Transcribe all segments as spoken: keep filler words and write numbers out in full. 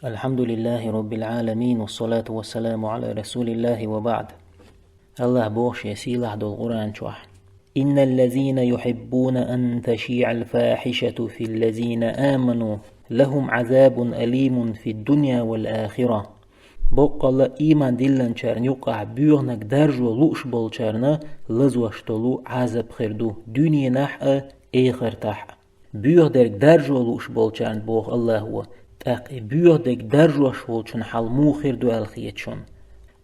الحمد لله رب العالمين، والصلاة والسلام على رسول الله، وبعد. Аллах боху шен сийлахь долу Къуръан чохь: إن الذين يحبون أن تشيع الفاحشة في الذين آمنوا لهم عذاب أليم في الدنيا والآخرة. Боккъалла а ийман диллинчарна юкъахь боьханиг даржо лууш болчарна лазош долу Ӏазап хир ду дуьненахь а, эхартахь а. Боьха дерг даржо лууш болчарна, боху Аллахо, тӀаккха и боьха дерг даржош волчун хьал муха хир ду аьлла хета шуна?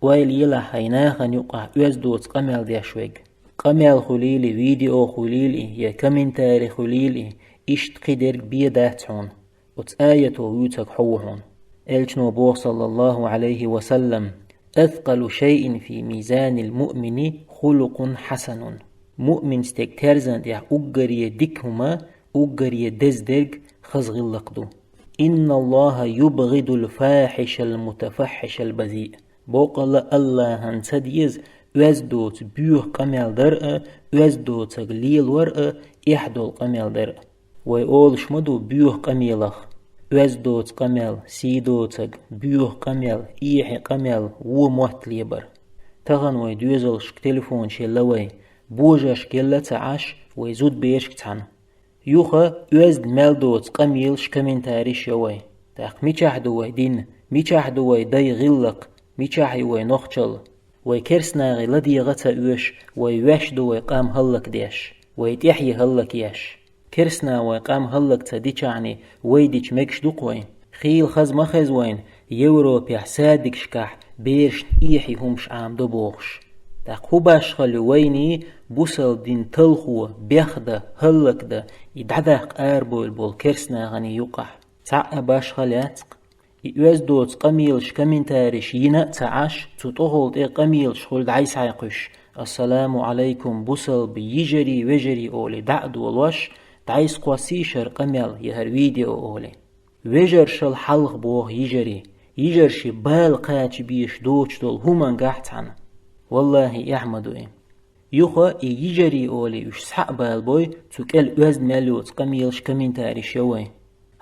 Ойла елахь, хьайн нахана юкъахь оьзда доцу къамел деш верг. Къамел хуьлийла, видео хуьлийла я комментари хуьлийла, иштта кхидерг бен дац хьуна. Оцу аято вуьйцург хьо ву хьуна. Элчано боху, саллаллаху Ӏалайхи ва саллам: أثقل شيء في ميزان المؤمن خلق حسن. Муъмин стеган терзан тӀехь уггаре дика хӀума, уггаре деза дерг хаза гӀиллакх ду. إن الله يبغض الفاحش المتفحش البذيء. Боккъалла а Аллахьан ца деза оьзда доцу боьха къамел дар а, оьзда доцург лелор а, эхь долу къамел дар а. Вай олуш ма ду боьха къамелах: оьзда доцу къамел, сий доцург, боьха къамел, эхьи къамел, вон мотт лебар. Тахана вай доьзалшка телефонаш елла вай, божаршка елла ца Ӏаш, вай зудбершка цхьаьна. Юха оьзда мел доцу къамелаш, комментариш йо вай. ТӀаккха мичахь ду вай дин, мичахь ду вай дай гӀиллакх, мичахь ю вай нохчалла? Вай керстанагӀий ладегӀа ца оьшу, вай ваьш ду вай къам хӀаллакдеш, вай тӀаьхье хӀаллакъеш. Керстанаша вай къам хӀаллак ца дичахьний, вай дича мегаш ду-кх вайн? Хийла хаза ма хеза вайна, Европехь садикашкахь берашна эхьи хӀумаш Ӏамадо бохуш. ТӀаккха хӀун башхалла ю вайний бусалба дин талхо, бехдан, хӀаллакдан, и дӀадаккха арабевлла болу керстанашний юкъахь? Цхьа а башхалла яц-кх. И оьзда доцу къамелаш, комментариш йина а ца Ӏаш, цу тӀехула тӀе къамелаш хуьлу дӀай-схьай кхуьссуш: «Ассаламу Ӏалайкум, бусалба йижарий, вежарий», — олий дӀа а долош, дӀай-схьай кхоссий шара къамел я хӀара видео олий. Вежаршал хьалха боху йижарий, йижарши бала кхача безаш доцуш долу хӀумангахь цхьаьна. Валлахи, эхь ма ду и. Юха и йижарий олий уьш схьа а балабой, цу кӀел оьзда мел йоцу къамелаш, комментариш йо вай.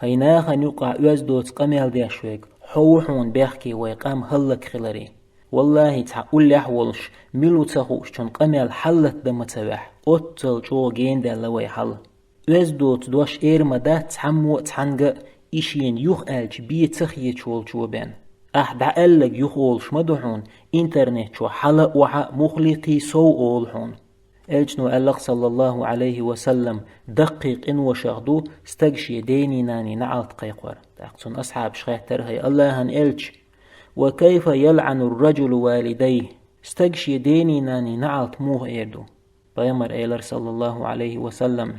ХӀай нахана юкъахь оьзда доцу къамел деш верг, хьо ву хьуна бехке вай къам хӀаллакхиларе. Валлахи, цхьа уллехь а волуш, мила ву ца хуучун къамел хьаллатдан ма ца ваьхьа, оццал чӀогӀа генадаьлла вай хьал. Оьзда доцу дош эр ма дац цхьаммо а цхьаьнга а, и шена юха аьлча бен ца хеташ волчо бен. Ахь дӀааьлларг юха олуш ма ду хьуна, интернет чохь хьала а охьа а, муха лакхий сов олу хьуна. Элчано аьлла-кх, саллаллаху Ӏалайхи ва саллам: «Даккхий къиношах ду стаг шен денний-нанний неӀалт кхайкхор». ТӀаккха цунна асхьабаша хаьттара: «ХӀай Аллахьан элча, ва кайфа ялӀану р-раджулу валидайхи? Стаг шен денний-нанний неӀалт муха эр ду?» Пайхамара элира, саллаллаху Ӏалайхи ва саллам: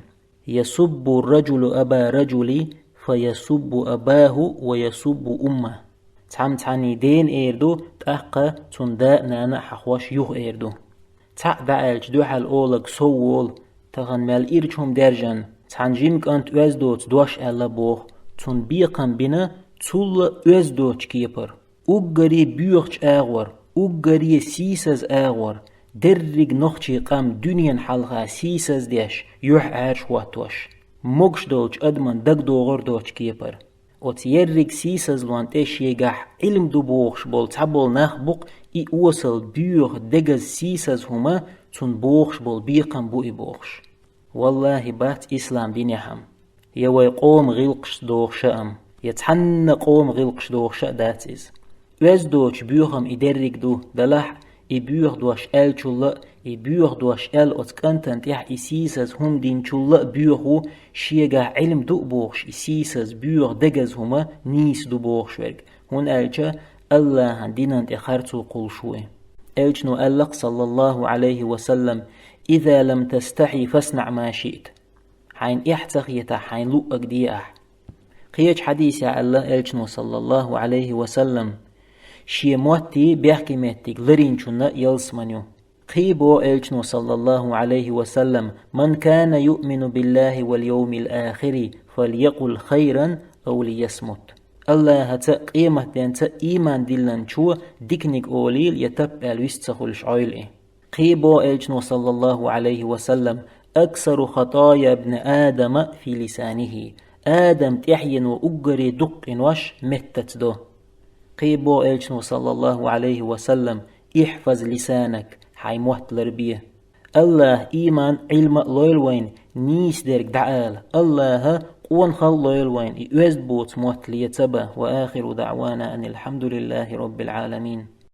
«Ясуббу р-раджулу аба р-раджули, фа ясуббу абаху ва ясуббу уммаху». Цхьамма цхьанний дена эр ду, тӀаккха цунна да а, нана а хьахош юха эр ду. Цхьаъ дӀааьлча дуьхьал олург сов волу, тахана мел ирча хӀума даьржина, цхьана жима кӀанта оьзда доцу дош аьлла боху, цунна бекхам бина цул а оьзда доцчу кепара. Уггаре боьхачу агӀор, уггаре сийсаза агӀор, дерриг нохчийн къам дуьненан хьалха сийсаз деш, юьхьӀаьржа хӀоттош, могуш долчу адаман дагадогӀур доцчу кепара. Оцу ерриг сийсазлонна тӀе шегахь Ӏилма ду бохуш болу цхьаболу нах бу-кх и осал боьха, дегаза сийсаза хӀума, цунна бохуш болу бекхам бу и бохуш. Валлахи, бац ислам динехь-м, я вай къоман гӀиллакхаш дохуш а-м, я цхьанна къоман гӀиллакхаш дохуш а дац иза. Оьзда доцчу боьхам и дерриг ду, делахь а, и боьха дош аьллачул а, и боьха дош аьлла оцу кӀантана тӀехь и сийсаза хӀума динчул а боьха ву, шегахь Ӏилма ду а бохуш, и сийсаза, боьха, дегаза хӀума нийса ду бохуш верг, хӀунда аьлча Аллахьан динан тӀе харцо кхуллуш ву и. Элчано аьлла-кх, саллаллаху Ӏалайхи ва саллам: «Иза лам тастахьи, фаснаӀ ма шиъта». Хьайна эхь ца хетахь, хьайна луъург де ахь. Кхечу хьадисехь аьлла Элчано, саллаллаху Ӏалайхи ва саллам: «Шен моттий бехке меттиг ларийначунна ялсамани ю». Кхин боху Элчано, саллаллаху Ӏалайхи ва саллам: «Ман кана юъмину биллахи вал йовмил ахири, фалякъул хайран ав лиясмут». Аллахьаца а, къематденца а ийман диллинчо диканиг олийла я тап аьлла вист ца хуьлуш Ӏойла и. Кхин боху Элчано, саллаллаху Ӏалайхи ва саллам: «Аксару хатая бни Адама фи лисанихи». Адаман тӀаьхьено уггаре дукха къинош меттаца до. Кхы боху элчано, саллаллаху Ӏалайхи ва саллам: «Ихьфаз лисанак», хьайн мотт ларбе. Аллаха иман, Ӏилма а лойла вайна, нийса дерг дӀаала. Аллаха къонахалла лойла вайна, и оьзда боцу мотт леца а бан. Ва ахиру даъвана анил хьамдулиллахи роббил Ӏаламин.